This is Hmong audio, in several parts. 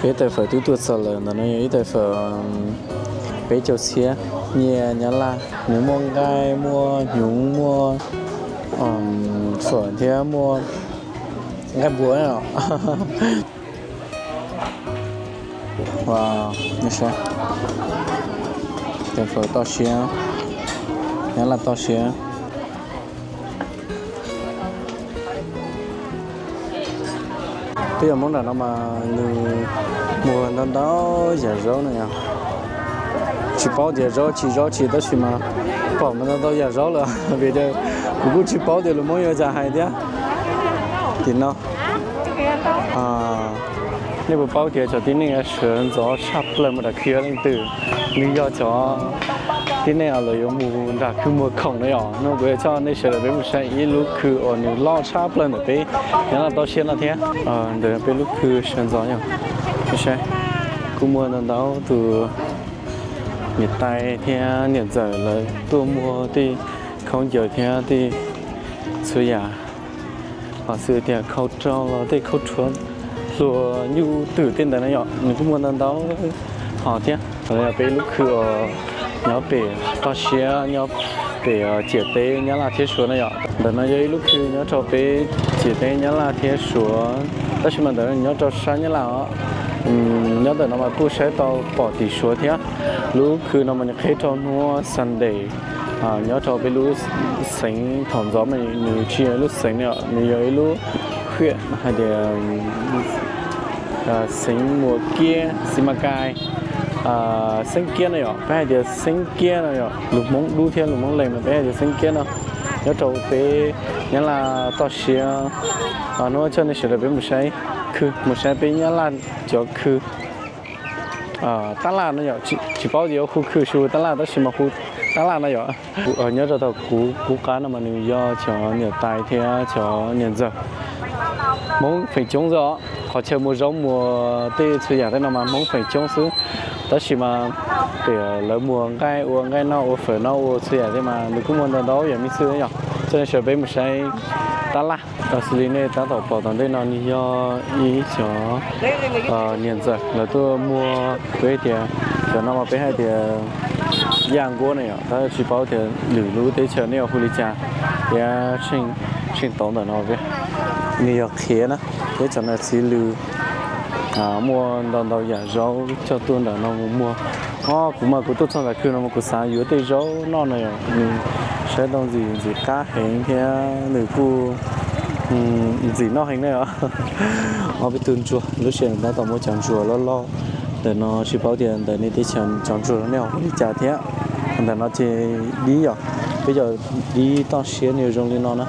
Ib tais fawm twb tuaj txog lawm, ntawm no yog ib tais fawm peb caug txhiab nyiaj Nyab Laj, nws muaj nqaij, muaj hnyuv, muaj fawm thiab muaj nqaij npua. Tais fawm toj siab, Nyab Laj toj siab. Twb yog Hmoob nram no mas nws muag ntau ntau yam zaub no yog, tsis paub tias zaub tsi zaub tsi tab sis mas pom mas ntau ntau yam zaub lawm vim tias kuv kuj tsis paub tias lus Hmoob yuav cas hais thiab. Tim no, nej puas paub tias cov tib neeg sawv ntxov tshaj plaws mus nram khw yog leej twg? Nws yog cov tib neeg uas lawv yuav mus nram khw muag khoom na yom. No kuv yuav coj nej sawv daws peb mus saib ib lub khw uas nws loj tshaj plaws ntawm peb Nyab Laj toj siab no thiab. Ntawm peb lub khw sawv ntxov yog, saib, kuj muaj ntau ntau tus niam tais thiab niam ntxawm lawv tuaj muag tej khaub ncaws thiab tej txhua yam, ho xws tias khau rau los tej khaub rhuav hluas nyuj twm tej ntawd na yom, nws kuj muaj ntau ntau hom thiab. Ntawm no yog peb lub khw uas nyob pem toj siab nyob pem ciam teb Nyab Laj thiab Suav na yom. Ntawm no yog ib lub khw nyob rau peb ciam teb Nyab Laj thiab Suav, tab sis mas ntawm no nyob rau sab Nyab Laj os. Nyob ntawm no mas kuj saib tau pom tim Suav thiab. Lub khw no mas nws qheb rau hnub Sunday, nyob rau peb lub xeev thaum ntxov mas nws tsis yog lub xeev na yom, nws yog ib lub huyện hais tias xeev Muas Kiab, Xi Mas Kai, Xeeb Kiab no yom, peb hais tias Xeeb Kiab no yom, lus Hmoob dub thiab lus Hmoob lees mas peb hais tias Xeeb Kiab no, nyob rau peb Nyab Laj toj siab. Hnub no coj nej sawv daws peb mus saib khw, mus saib peb Nyab Laj cov khw tab laj no yom, tsis paub tias yuav hu khw tsis hu tab laj tab sis mas hu tab laj no yom. Nyob rau thaum kuv qab no mas nws yog cov niam tais thiab cov niam ntxawm Hmoob feem coob xwb os. Qhov chaw muag zaub muag tej txhua yam tej no mas Hmoob feem coob xwb, tab sis mas pem lawv muag nqaij ua nqaij noj ua fawm noj ua txhua yam tej mas nws kuj muaj ntau ntau yam me xwb yom. Coj nej sawv peb mus saib tab laj. Xws li nej tab tom pom tom ntej no nws yog ib cov niam ntxawm lawv tuaj muag, peb tias cov no mas peb hais tias yaj nkuab na yom, tab tsis paub tias lwm lub teb chaws nej yuav hu li cas thiab. Tsheej tau ntawm no, nws yog qhiav na, peb cov no txiv lws. Muaj ntau ntau yam zaub coj tuaj ntawm no mus muag. Os, kuv mas kuv tuaj txog ntawm khw no mas kuv xav yuav tej zaub noj no yom, nws saib tau ntxim ntxim qab heev thiab nws kuj ntxim noj heev na yom. Ob peb tug ntsuag, lub sij hawm tab tom muaj cov ntsuag loj loj ntawm no, tsis paub tias ntawm nej teb chaws cov ntsuag no nej hu li cas thiab. Ntawm no ces dib yom, peb cov dib toj siab nws zoo li no na.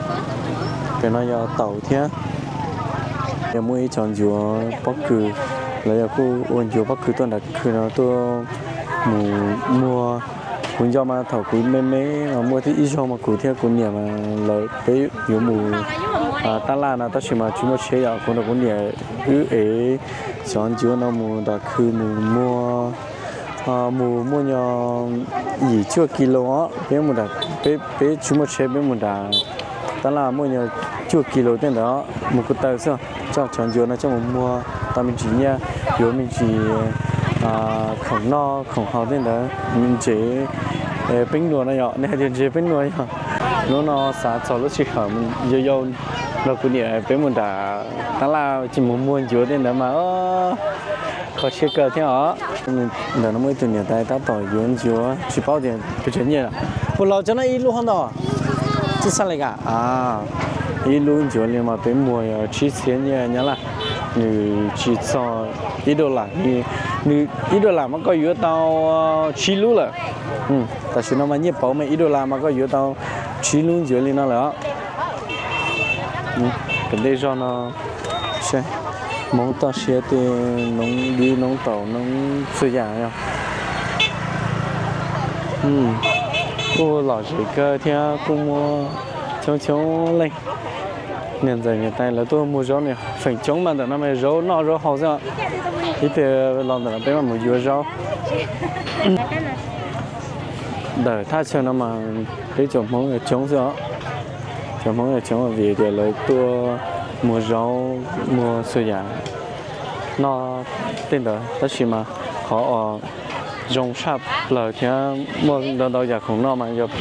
Pem no yog taum thiab. Yog muaj ib cov ncuav pob kws, lawv yog kuj ua ncuav pob kws tuaj nram khw no tuaj mus muag. Kuv nco mas thaum kuv me me mas muaj ib zaug mas kuv thiab kuv niam mas lawv peb yuav mus tab laj no tab sis mas tsis muaj tsheb yom, kuv nrog kuv niam wb ev cov ncuav no mus nram khw mus muag. Mus muaj nyog yim cuaj kis lus os, peb mus, peb tsis muaj tsheb peb mus nram tab laj muaj nyog cuaj kis lus tej ntawd, mus ko taw xwb. Coj cov ncuav no coj mus muag tau me ntsis nyiaj, yuav me ntsis khoom noj khoom haus tej ntawd, me ntsis peeb nuas no yom, nej hais tias ntses peeb nuas yog. Hnub no xav txog lub sij hawm yau yau nrog kuv niam peb mus nram tab laj mus muag ncuav tej ntawd mas kho siab kawg thiab os. Ntawm no muaj ib tug niam tais tab tom yuav ncuav tsis paub tias pes tsawg nyiaj. Puas laus cov no ib lub hov ntau? Txij xaj li ka, ib lub ncuav li mas peb muag yog tsib txhiab nyiaj Nyab Laj, nws tsis txog ib dollar, nws ib dollar mas koj yuav tau tsib lub lawm. Tam sim no mas nyiaj pauv mas ib dollar mas koj yuav tau tsib lub ncuav li no lawm os. Pem ntej zog no, Hmoob toj siab tej noob dib noob taum noob txhua yam yog kuj lom zem kawg thiab kuj muaj coob coob leej. Niam ntxawm niam tais lawv tuaj muag zaub no, feem coob mas ntawm no mas zaub noj zaub haus xwb. Ib pliag los ntawm no peb mam mus yuav zaub. Ntawm thaj chaw no mas peb cov Hmoob coob xwb os. Cov Hmoob coob vim tias lawv tuaj muag zaub muag txhua yam. noj tej ntawd, tab sis mas qhov uas zoo tshaj plaws thiab muaj ntau ntau yam khoom noj mas yog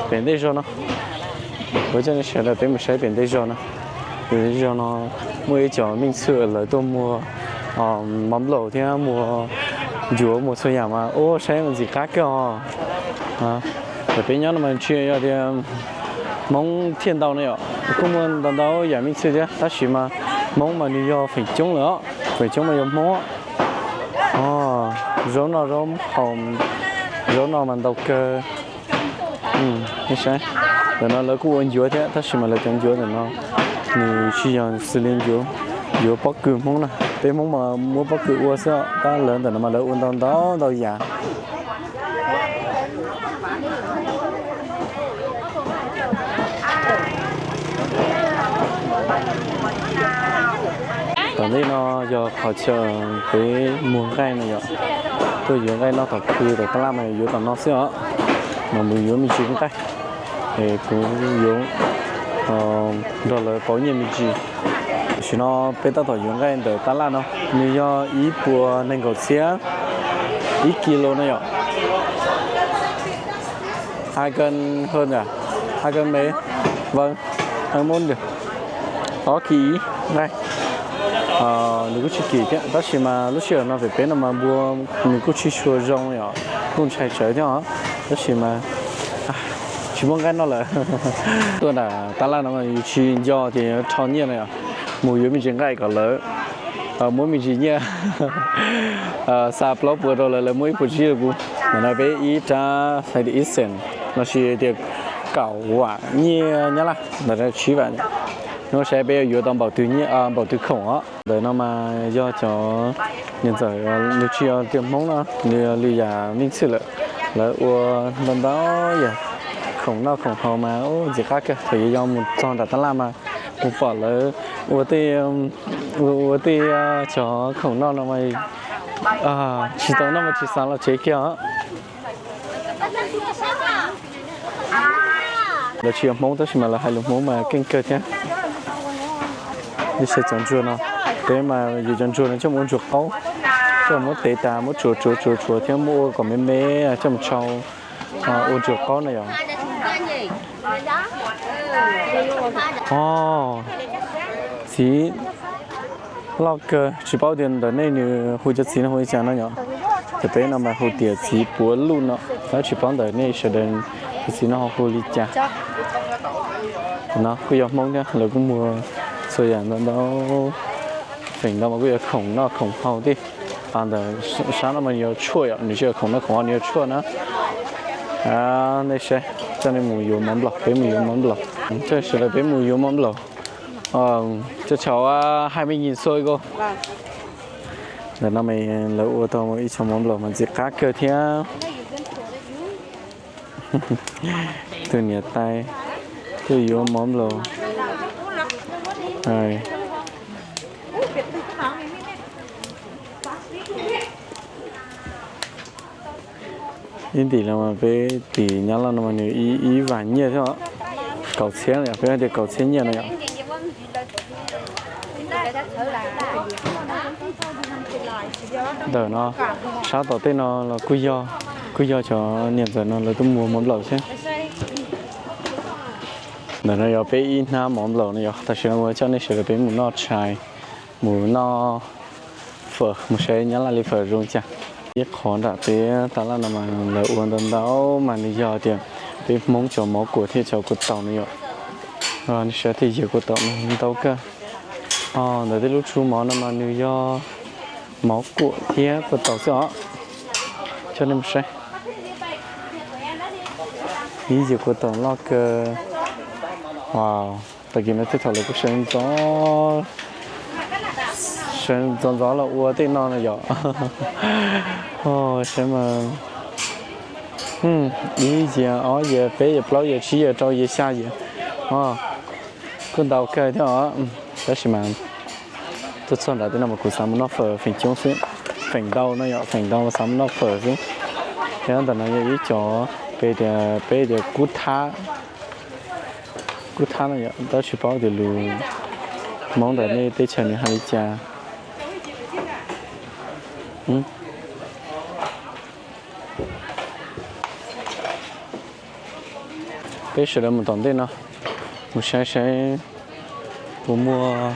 pem ntej zog no. Kuv coj nej sawv daws peb mus saib pem ntej zog no. Pem ntej zog no muaj ib cov meej txwm lawv tuaj muag mov nplaum thiab muag ncuav, muag txhua yam mas ua saib ntxim qab kawg os. Tam peb nyob no mas tsis yog tias Hmoob thiaj ntau ne yom, kuj muaj ntau ntau yam meej txwm thiab, tab sis mas Hmoob mas nws yog feem coob lawm os, feem coob mas yog Hmoob. Zaub noj zaub haus, zaub noj mas ntau kawg. Ntawm no lawv kuj ua ncuav thiab, tab sis mas lawv cov ncuav ntawm no nws tsis yog xws li ncuav, ncuav pob kws Hmoob na. Peb Hmoob mas muab pob kws ua xwb, tab lawv ntawm no mas lawv ua ntau ntau ntau yam. Tom ntej no yog qhov chaw peb muag nqaij no yom. Tuaj yuav nqaij noj tom khw tom tab laj mas yuav tom no xwb os. Mas mus yuav me ntsis nqaij es kuv yuav nrog lawv pauv nyiaj me ntsis. Tam sim no peb tab tom yuav nqaij ntawm tab laj no, nws yog ib puas nees nkaum txhiab ib kis lus no yom. Hai cân hơn à? Hai cân mấy? Vâng, hai mốt được. Có ký nqaij. Nws kuj tsis kim thiab, tab sis mas lub sij hawm no pem peb no mas npua nws kuj tsis tshua zoo yom, kuj ntshai tsawv thiab os. Tab sis mas tsis muaj nqaij noj lawm. Tuaj nram tab laj no mas yus tsis nco tias yuav rho nyiaj no yom, mus yuav me ntsis nqaij kom lawv muab me ntsis nyiaj xa plaub puas rau lawv, lawv muab ib puas tsib rau kuv. Ntawm no peb ib rab xais tias ib xees lossis tias kaum vam nyiaj Nyab Laj, ntawm no tsib vam. Hnub saib peb yuav tau npaum twg npaum twg khoom os. Ntawm no mas yog cov niam ntxawm, nws tsis yog tias Hmoob no, nws yog lwm yam me ntxwm lawm. Lawv ua ntau ntau yam khoom noj khoom haus mas ntxim qab kawg. Thaum yuav yog mus txog nram tab laj mas kuv pom lawv ua tej, ua tej cov khoom noj no mas tsis tau noj mas tsis xav los tsev kiag os. Lawv tsis yog Hmoob tab sis mas lawv hais lus Hmoob mas keej kawg thiab. Ib saib cov ntsuag no, peb mas yus cov ntsuag no coj mus ua ntsuag qaub, coj muab tev tas muab tsuav tsuav tsuav tsuav thiab muab ua kom me me coj mus tshau ua ntsuag qaub na yom. Txiv loj kawg, tsis paub tias ntawm nej nws hu cov txiv no hu li cas no yom. Ces peb no mas hu tias txiv puav luj no, tab tsis paub ntawm nej sawv daws cov txiv no ho hu li cas. No kuj yog Hmoob thiab, lawv kuj muag txhua yam ntau ntau, feem ntau mas kuj yog khoom noj khoom haus thiab. Ntawm sab no mas nws yog tshuaj yom, nws tsis yog khoom noj khoom haus, nws yog tshuaj na. Nej saib, coj nej mus yuav mov nplaum, peb mus yuav mov nplaum. Coj sawv daws peb mus yuav mov nplaum. Coj tshauv hai mươi nghìn xôi cô. Ntawm no mas lawv ua tau ib co mov nplaum mas ntxim qab kawg thiab. Tus niam tais tuaj yuav mov nplaum. Ib ntim los mas peb tim Nyab Laj no mas nws ib vam nyiaj thiab, kaum txhiab, peb hais tias kaum txhiab nyiaj no yom. Ntawm no, sab tom tej no los kuj yog, kuj yog cov niam ntxawm no lawv tuaj muag mov nplaum thiab. Ntawm no yog peb ib hnab mov nplaum no yom, tam sim no kuv coj nej sawv daws peb mus noj tshais, mus noj fawm, mus saib Nyab Laj li fawm zoo cas. Ib qhov nram peb tab laj no mas lawv ua ntau ntau mas nws yog tias peb Hmoob cov mov kuam thiab cov kuam taum no yom. Nej saib tej yias kuam taum no ntau kawg. Ntawm tej lub tsu mov no mas nws yog mov kuam thiab kuam taum xwb os. Coj nej mus saib. Ib yias kuam taum loj kawg. Tag kis no tej thaum lawv kuj sawv ntxov, sawv ntxov ntxov los ua tej no na yom. Saib mas, ib yias, ob yias, peb yias, plaub yias, tsib yias, rau yias, xya yias, kuj ntau kawg thiab os. Tab sis mas tuaj txog nram tej no mas kuv xav mus noj fawm feem coob xwb, feem ntau no yom, feem ntau xav mus noj fawm xwb. Thiab ntawm no yog ib co peb tias, peb tias kub thab, kub thab no yom, tab sis paub tias lus Hmoob ntawm nej teb chaws nws hais li cas. Peb sawv daws mus tom ntej no, mus saib saib puas muaj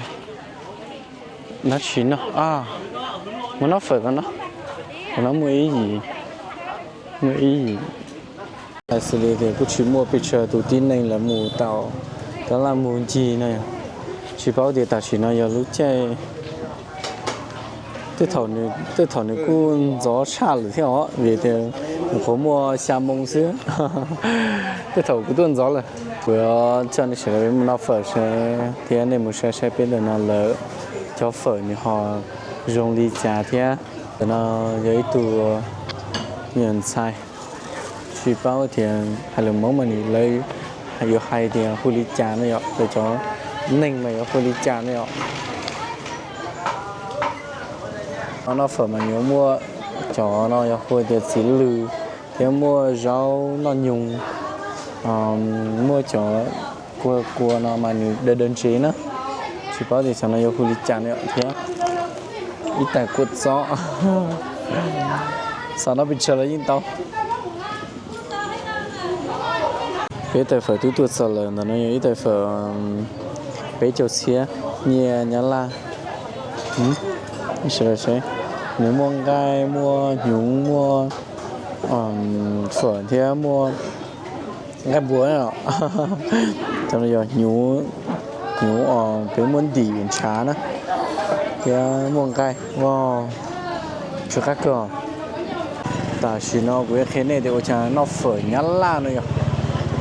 dab tsi noj. Muaj noj fawm no, no muaj ib yim, muaj ib yim. Xws li tias kuj tsis muaj pes tsawg tus tib neeg lawv mus tau, tab laj mus ncig no yog, tsis paub tias tam sim no yog lub caij tej thaum nws kuj ntxov tshaj lawm thiab os, vim tias nyuam qhuav muaj xya moo xwb. Tej thaum kuv tuaj ntxov lawm. Kuv coj nej sawv daws mus noj fawm seb thiab nej mus saib saib peb ntawm no lawv cov fawm nws ho zoo li cas thiab. Ntawm no yog ib tug me nyuam ntxhais, tsis paub tias hais lus Hmoob mas nws lawv yuav hais tias hu li cas no yom, lawv cov neeg mas yuav hu li cas no yom. Noj fawm mas yuav muaj cov no yog hu tias txiv lws, thiab muaj zaub noj nyoos, muaj cov kua kua no mas nws daw daw ntsev na, tsis paub tias xyov no yuav hu li cas no yom thiab. Ib tais kua txob, xav noj pes tsawg los yeej tau. Peb tais fawm twb tuaj txog lawm, ntawm no yog ib tais fawm peb caug txhiab nyiaj Nyab Laj. Sawv daws seb, nws muaj nqaij, muaj hnyuv, muaj fawm thiab muaj nqaij npua. Cov no yog hnyuv, hnyuv os, peb muab ntim ntshav na, thiab muaj nqaij. Tsw qab kawg. Tam sim no kuv yuav qhia nej tias ua cas noj fawm Nyab Laj no yom.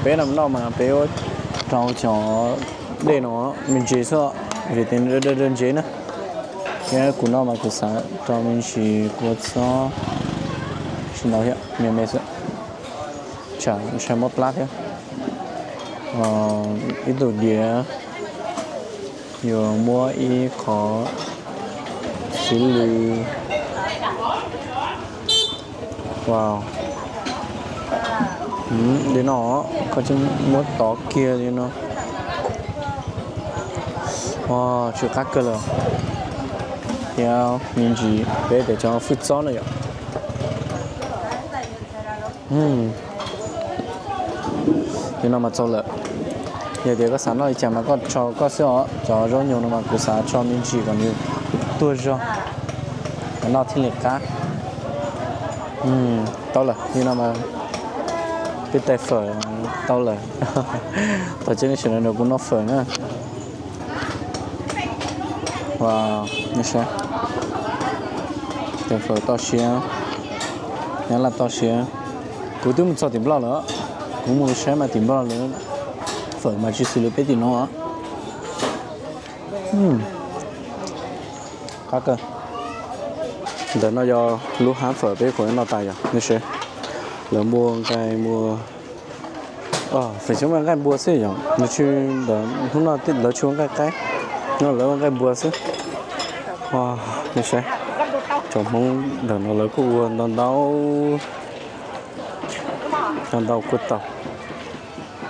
Peb no noj mas peb rau cov dej no me ntsis xwb, vim tias nws daw daw ntsev na. Thiab kuv noj mas kuv xav rau me ntsis kua txob, tsis ntau thiab, me me xwb, tsam ntshai mob plab thiab. Ib tug diav, yuav muab ib qho xib lw. Wow, li no, koj tseem muab tov kiag li no. Tsw qab kawg lawm. Thiab me ntsis peb tais cov fwj txob no yom. Li no mas txaus lawm. Yog tias koj xav noj li cas mas koj tso koj xwb os. Cov zaub nyoos no mas kuv xav tso me ntsis kom nws tuag zog, noj thiaj li qab. Tau lawm, li no mas peb tais fawm tau lawm. Thov caw nej sawv daws nrog kuv noj fawm na. Wow, nej saib, tais fawm toj siab, Nyab Laj toj siab. Kuv twb mus txog tim Nplog lawm, kuv mus saib mas tim Nplog lawv fawm mas tsis xws li peb tim no. Qab kawg. Ntawm no yog lub hab fawm peb qhuav noj tas yom, nej saib. Lawv muaj nqaij, muaj, feem coob mas nqaij npua xwb yom, nws tsis, ntawm hnub no lawv tsis ua nqaij qaib, no lawv ua nqaij npua xwb. Nej saib, cov Hmoob ntawm no lawv kuj ua ntau ntau, ntau ntau kuj tau,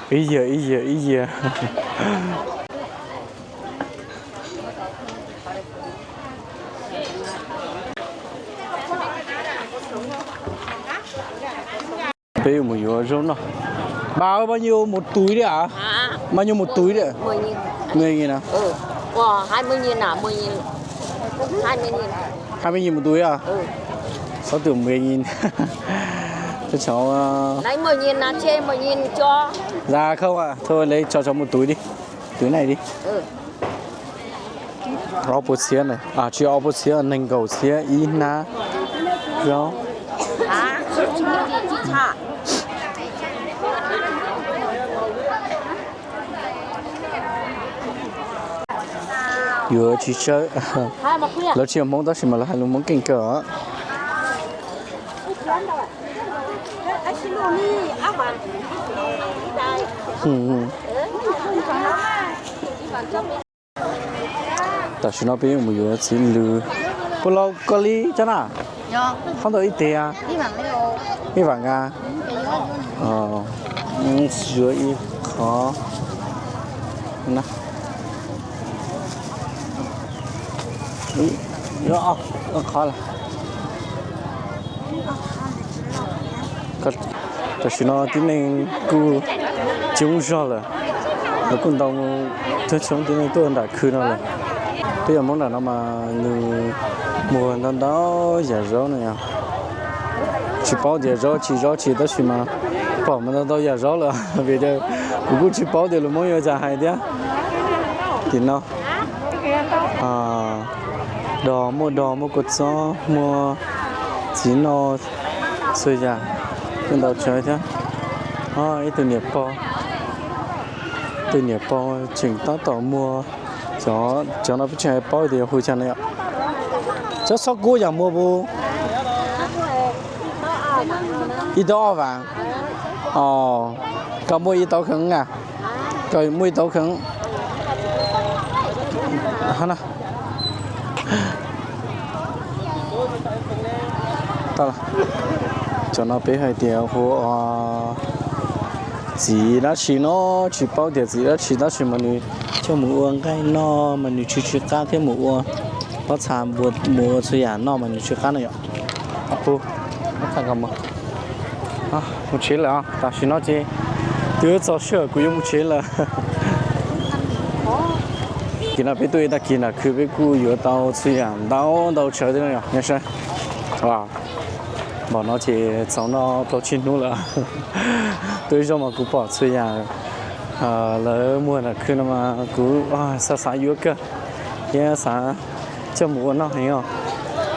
ib yias ib yias ib yias. Peb yuav mus yuav zaub noj. Bà ơi, bao nhiêu một túi đấy ạ? Bao nhiêu một túi đấy ạ? Mười nghìn. Mười nghìn à? Hai mươi nghìn một túi à? Sáu túi mười nghìn. Cho cháu, ờ, Lấy mười nghìn là chê mười nghìn cho. Dạ không ạ. Thôi lấy cho cháu một túi đi. Túi này đi. Ob puas txhiab na, tsis ob puas txhiab, nees nkaum txhiab ib hnab zaub. Yuav tsis tsawg, lawv tsis yog Hmoob tab sis mas lawv hais lus Hmoob keej kawg os. Tam sim no peb yuav mus yuav txiv lws. Puas laus koj li cov na? Qhov ntawd ib teg? Ib vam nka. Yuav ib qho na. Yuav ob qho lawm. Tam sim no tib neeg kuj coob zog lawm, lawv kuj ntaus mus thoob tib neeg tuaj nram khw no lawm. Peb yog Hmoob nram no mas nws muag ntau ntau yam zaub no yog tsis paub tias zaub tsis zaub tsis tab sis mas pom mas ntau ntau yam zaub lawm vim tias kuv kuj tsis paub tias lus Hmoob yuav cas hais thiab. Tim no dog, muaj dog, muaj kua txob, muaj txiv noj, txhua yam kuj ntau tsawv thiab. Ib tug niam pog, tus niam pog tseem tab tom muag. Cov no peb tseem paub tias hu cas no yom. Cov xob kub yog muaj puas? Ib tauv ob vas. Koj muaj ib tauv kheev a? Koj muaj ib tauv kheev. Cov no peb hais tias hu txiv dab tsi no, tsis paub tias txiv dab tsi tab sis mas nws coj mus ua nqaij noj mas nws tsw tsw qab thiab mus ua pob txha, mus ua txhua yam noj mas nws tsw qab no yom. Mus tsev lawm, tam sim no ces twb txog sij hawm kuv yuav mus tsev lawm. Kis no peb tuaj ib tag kis nram khw peb kuj yuav tau txhua yam ntau ntau tsawv thiab no yom, nej saib. Npaum no ces txaus noj plaub tsib hnub lawm. Tuaj ib zaug mas kuv pom txhua yam lawv muag nram khw no mas kuv xav xav yuav kawg thiab xav coj mus ua noj heev os.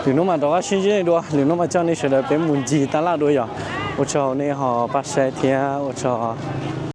Lwm hnub mas rov qab sib ntsib nej dua, lwm hnub mas coj nej sawv daws peb mus ncig tab laj dua yom. Ua tsaug nej ho pab saib thiab ua tsaug